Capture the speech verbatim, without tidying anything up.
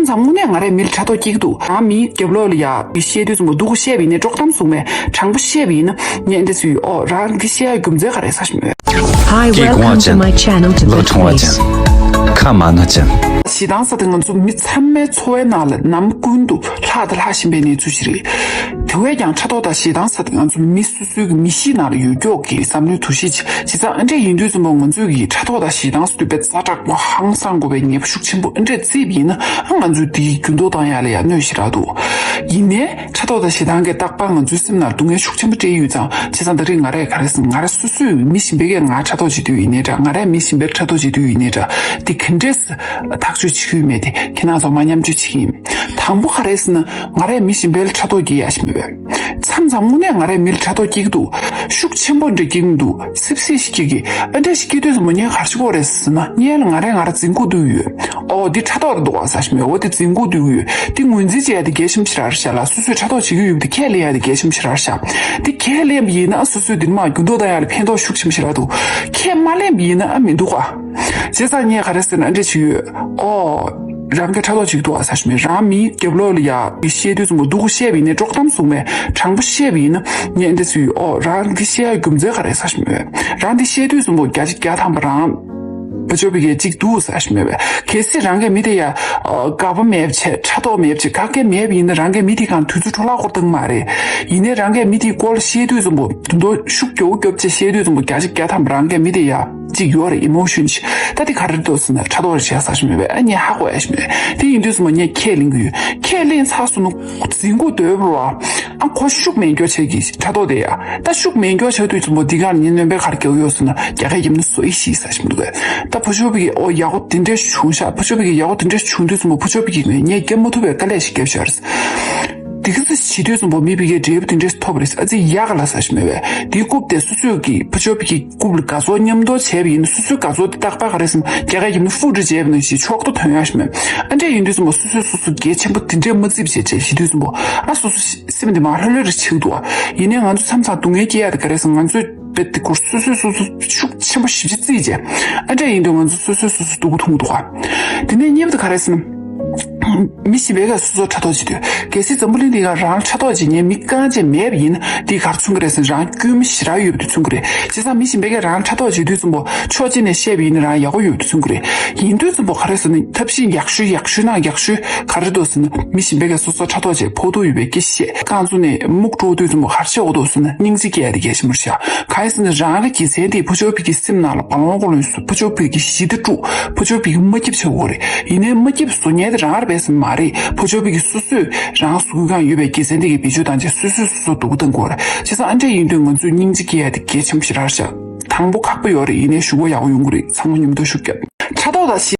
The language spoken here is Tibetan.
མཚམས་དངོས་གནས་ང་རའི་མི་ལ་ཕྲག་དོག་སྐྱེ་གི་འདུག་ཨ་མིའི་རྒྱབ་ལོགས་ལ་ཡ་མི་བཤད་དུས་ཙམ་པ་སྡུག་གུ་བཤད་པ་ཡིན་ནའི་དཀྲོག་གཏམ་བཟུང་བས་དྲང་པོ་བཤད་པ་ཡིན་ན་ངས་འདི་ཚོ་ཡོད་ཨོ་རང་འདི་བཤད་ཡ་རྒྱུ་མཚན་ག་རེ་ཟེར་ཞུ་མོད། Hi, welcome to my channel. Tibet Voice. ཁ་མ་ན་ཅན། ཞེ་སྡང་ས་དེ་ང་ཚོ་མི་ཚང་མའི་འཚོ་བའི་ནང་ལ་ནམ་ཀུན་ཏུ་ལྷག་དང་ལྷག་བཞིན་པའི་གནས་ཚུལ་ཞིག་རེད། དེ་བས་ཀྱང་ཕྲག་དོག་དང་ཞེ་སྡང་ས་དེ་ང་ཚོ་མི་སོ་སོའི་གི་མི་གཤིས་ནང་ལ་ཡོད་མགྱོགས་ཀྱི་བསམ་བློའི་འདུ་ཤེས་ཅིག་བྱས་ཙང་ཨ་འདྲས་ཡིན་དུས་ཙམ་པ་ང་ཚོས་ཀྱི་ཕྲག་དོག་དང་ཞེ་སྡང་ཟེར་དུས་དཔེ་ཛ་དྲག་པོ་ཧང་སང་དགོས་པའི་ཉེས་པ་ཤུགས་ཆེན་པོ་ཨ་འདྲས་བརྩིས་པ་ཡིན་ན་ཨ་ང་ཚོས་དེའི་འགྱུར་ལྡོག་བཏང་ཡ་ལ་ཡ་གནོད་ཞེ་དྲག་འདུག་ཡིན་ནའི་ཕྲག་དོག་དང་ཞེ་སྡང་གི་རྟག་པར་ང་ཚོའི་སེམས་ནང་སྡུག་བསྔལ་ཤུགས་ཆེན་པོ་སྤྲད་ཡོད་ཙང་བྱས་ཙང་ད་རེས་ང་རས་ག་རེ་ཟེར་ང་ར་སོ་སོས་མི་གཞན་པའི་གི་ང་ཕྲག་དོག་བྱེད་དུས་ཡིན་ནའི་འདྲ་ང་རས་མི་གཞན་པའི་ཕྲག་དོག་བྱེད་དུས་ཡིན་ནའི་འདྲ་དེ་ག་འདྲས་ཐག་གཅོད་བྱེད་ཀྱི་ཡོད་མེད་དེ་ཁྱེད་རང་ཚོ་མ་མཉམ་སྤྱོད་བྱེད་ཀྱི་ཡིན། དང་པོ་ག་རེ་ཟེར་ན་ང་རས་མི་གཞན་པའི་ཕྲག་དོག་སྐྱེ་ཡ་ཞིག་མེད་པས། མཚམས་མཚམས་དངོས་གནས་ང་རས་མི་ལ་ཕྲག་དོག་སྐྱེ་གི་འདུག་ཤུགས་ཆེན་པོ་འདྲ་སྐྱེ་གི་འདུག་སིབ་སིབ་ཞིག་སྐྱེ་གི་ཨ་འདྲ་ཞིག་སྐྱེ་དུས་ཙམ་པ་ངས་ག་རེ་བྱེད་དགོས་རེད་ཟེར་ན་སྔོན་ལ་ང་རས་ང་ར་འཛིན་དགོས་འདུག་ཡོད། ཨོ་འདི་ཕྲག་དོག་རེད་འདུག་ཨ་ཟེར་ཞིག་མེད་ཨོ་འདི་འཛིན་དགོས་འདུག་ཡོད། འདི་ངོས་འཛིན་བྱེད་ཡ་འདི་གལ་ཆེན་པོ་ཞིག་རེད་ཤག་ལ་སོ་སོས་ཕྲག་དོག་བྱེད་ཀྱི་ཡོད་པ་འདི་ཁས་ལེན་ཡ་འདི་གལ་ཆེན་པོ་ཞིག་རེད་ཤག་འདི་ཁས་ལེན་པ་ཡིན་ན་སོ་སོས་འདི་མ་འགྱུར་ལྡོག་བཏང་ཡ་ལ་ཕན་ཐོགས་ཤུགས་ཆེན་པོ་ཞིག་རེད་འདུག་ཁས་མ་ལེན་པ་ཡིན་ན་ཨ་མི་འདུག་ཨ། བྱས་ཙང་ངས་ག་རེ་ཟེར་ན་ཨ་འདྲ་ཞིག་ཡོད། ཨོ། རང་གི་ཕྲག་དོག་ཅིག་འདུག་ཨ་ཟེར་ཞིག་མེད་རང་མིའི་རྒྱབ་ལོགས་ལ་ཡ་མི་བཤད་དུས་ཙམ་པ་སྡུག་གུ་བཤད་པ་ཡིན་ནའི་དཀྲོག་གཏམ་བཟུང་བས་དྲང་པོ་བཤད་པ་ཡིན་ན་ངས་འདི་ཚོ་ཡོད་ཨོ་རང་འདི་བཤད་ཡ་རྒྱུ་མཚན་ག་རེ་ཟེར་ཞིག་མེད་རང་འདི་བཤད་དུས་ཙམ་པ་བརྒྱ་ཆ་བརྒྱ་ཐམ་པ་རང་ཕ་ཆོས་པའི་གི་གཅིག་འདུག་ཟེར་ཞིག་མེད་པས་གལ་སྲིད་རང་གི་མི་དེ་ཡ་དགའ་པོ་མེད་པ་བྱས་ཕྲག་དོག་མེད་པ་བྱས་ག་གེ་མེད་པ་ཡིན་ན་རང་གི་མི་དེ་གང་དུས་ཚོད་འཕྲོ་བརླག་སྐོར་བཏང་མ་རེད། ཡིན་ནའི་རང་གི་མི་དེའི་སྐོར་ལ་བཤད་དུས་ཙམ་པ་དུ་མདོ་ཤུགས་རྒྱོབ་རྒྱོབ་བྱས་བཤད་དུས་ཙམ་པ་བརྒྱ་ཆ་བརྒྱ་ཐམ་པ་རང་གི་མི་དེ་ཡ། གཅིག་ཡོད་རེད་ཨི་མོ་ཤོན་ཅིག་ད་དེ་ག་རེ་འདུག་ཟེར་ན་ཕྲག་དོག་རེ་བྱས་ཟེར་ཞིག་མེད་པས་ཨ་ངས་ཧ་གོ་ཡ་ཞིག་མེད་དེ་ཡིན་དུས་ཙམ་པ་ངས་ཁས་ལེན་གི་ཡོད་ཁས་ལེན་ཚར་སོང་ན་འཛིན་དགོས་འདོད་པ་རོ་ཨ་ཁོ་ཤུགས་མེད་འགྱོ་བྱེད་ཀྱི་ཕྲག་དོག་དེ་ཡ་ད་ཤུགས་མེད་འགྱོ་བྱེད་དུས་ཙམ་པ་འདི་གར་ངས་སྣོན་པའི་གར་སྐྱེ་བོ་ཡོད་ཟེར་ན་རྒྱ་སྐད་རྒྱབ་ན་བཟོ་ཡི་ཤི་ཟེར་ཞིག་མི་འདུག་གས་ད་ཕ་ཆོས་པའི་གི་ཨོ་ཡག་པོ་དེ་འདྲས་བྱུང་ཤག་ཕ་ཆོས་པའི་གི་ཡག་པོ་དེ་འདྲས་བྱུང་དུས་ཙམ་པ་ཕ་ཆོས་པའི་གི་ངས་རྒྱབ་མ་ཐུབ་པའི་དཀའ་ལས་ཤིག་བརྒྱབ་ཤར། དེ་ག་ཚོད་བྱེད་དུས་ཙམ་པ་མི་ཕ་གིའི་འབྲས་བུ་དེ་འདྲས་ཐོབ་རེད་ཨ་ཙི་ཡག་ག་ལ་ཟ་ཞིག་མེད་པས་དེའི་རྐུབ་དེ་སོ་སོས་ཀྱི་ཕ་ཆོས་ཕ་གིའི་རྐུབ་ལ་དགའ་ཚོར་མཉམ་དུ་བྱས་པ་ཡིན་ན་སོ་སོའི་དགའ་ཚོར་དེ་རྟག་པར་ག་རེ་ཟེར་ན་རྒྱ་སྐད་ཀྱི་ནི་ཧྥུ་ཀྲི་བྱས་པ་ནང་བཞིན་ཆོག་ཏུ་ཐོན་ཡག་ཞིག་མེད་ཨ་འདྲས་ཡིན་དུས་ཙམ་པ་སོ་སོས་སོ་སོ་གལ་ཆེན་པོ་དེ་འདྲས་མ་བརྩིས་པ་བྱས་བྱས་བྱེད་དུས་ཙམ་པ་ཨ་སོ་སོ་སེམས་དེ་མ་ལྷོད་ལྷོད་རེ་བྱེད་འདུག་ཨ་ཡིན་ནའི་ང་ཚོ་མཚམས་མཚམས་སྡུག་བསྔལ་སྐྱེ་ཡག་དེ་ག་རེ་ཟེར་ང་ཚོས་རྦད་དེ་ཁུར་སོ་སོས་སོ་སོ་ཤུགས་ཆེན་པོ་ཞེ་པོ་ཅིག་བརྩིས་རྗེས་ཨ་འདྲས་ཡིན་དུས་ང་ཚོ་སོ་སོས་སོ་སོ་སྡུག་པོ་མཐོང་གི་འདུག་ག་དེ་ནས་གཉིས་པ་དེ་ག་རེ་ཟེར་ན། མི་གཞན་པའི་ག་སོ་སོར་ཕྲག་དོག་བྱེད་དུས་གལ་སྲིད་འཛམ་བུ་གླིང་འདི་ག་རང་ཕྲག་དོག་བྱེད་མཁན་མི་རྐང་གཅིག་མེད་པ་ཡིན་ན་འདི་གར་མཚོན་གི་རེད་ཟེར་ན་རང་སྐྱོན་མི་ཞེ་དྲག་ཡོད་པ་དེ་མཚོན་གི་རེད་བྱས་ཙང་མི་གཞན་པའི་ག་རང་ཕྲག་དོག་བྱེད་དུས་ཙམ་པོ་ཕྱོགས་གཅིག་ནས་བཤད་པ་ཡིན་ན་རང་ཡག་པོ་ཡོད་པ་དེ་མཚོན་གི་རེད་ཡིན་དུས་ཙམ་པོ་ག་རེ་ཟེར་ན་ཐབས་ཤེས་ཡག་ཤོས་ཡག་ཤོས་ནང་ཡག་ཤོས་ག་རེ་འདུག་ཟེར་ན་མི་གཞན་པའི་ག་སོ་སོར་ཕྲག་དོག་བྱེད་ཕོག་ཐུག་ཡོད་པའི་སྐད་ཆ་བཤད་རྐང་བཙུགས་ནས་མུག་འགྲོ་དུས་ཙམ་པོ་ག་རེ་བྱེད་དགོས་འདུག་ཟེར་ན་སྙིང་རྗེ་སྐྱེ་ཡ་དེ་གལ་ཆེན་པོ་རེད་ཤག་གང་ཡིན་ཟེར་ན་རང་གི་དགེ་མཚན་དེ་ཕོ་ཆོས་པའི་གི་སེམས་ནང་ལ་བ་ལོང་ཀོ་ལོང་སུ་ཕོ་ཆོས་པའི་གི་ཞི་བདེ་དཀྲུག་ཕོ་ཆོས་པའི་གི་མ་སྐྱིད་བྱེད་དགོས་རེད། ཡིན་ནའི་མ་སྐྱིད་བཟོ་མཁན་དེ་རང་རེད་པས་སེམས་མ་རེད། ཕོ་ཆོས་པའི་གི་སོ་སོས་རང་གཟུགས་གང་ཡོད་པའི་དགེ་མཚན་དེ་གི་བེད་སྤྱོད་བཏང་རྗེས་སོ་སོས་སོ་སོ་སྡུག་པོ་བཏང་དགོས་རེད། བྱས་ཙང་ཨ་འདྲས་ཡིན་དུས་ང་ཚོས་སྙིང་རྗེ་སྐྱེ་ཡ་དེ་གལ་ཆེན་པོ་ཞིག་རེད་ཤག་དང་པོ་ཁག་པོ་ཡོད་རེད། ཡིན་ནའི་ཞུ་བ་ཡག་པོ་ཡོང་གི་རེད། ཚང་མ་མཉམ་དུ་ཤུགས་རྒྱབ། ཕྲག་དོག་དང་ཞི།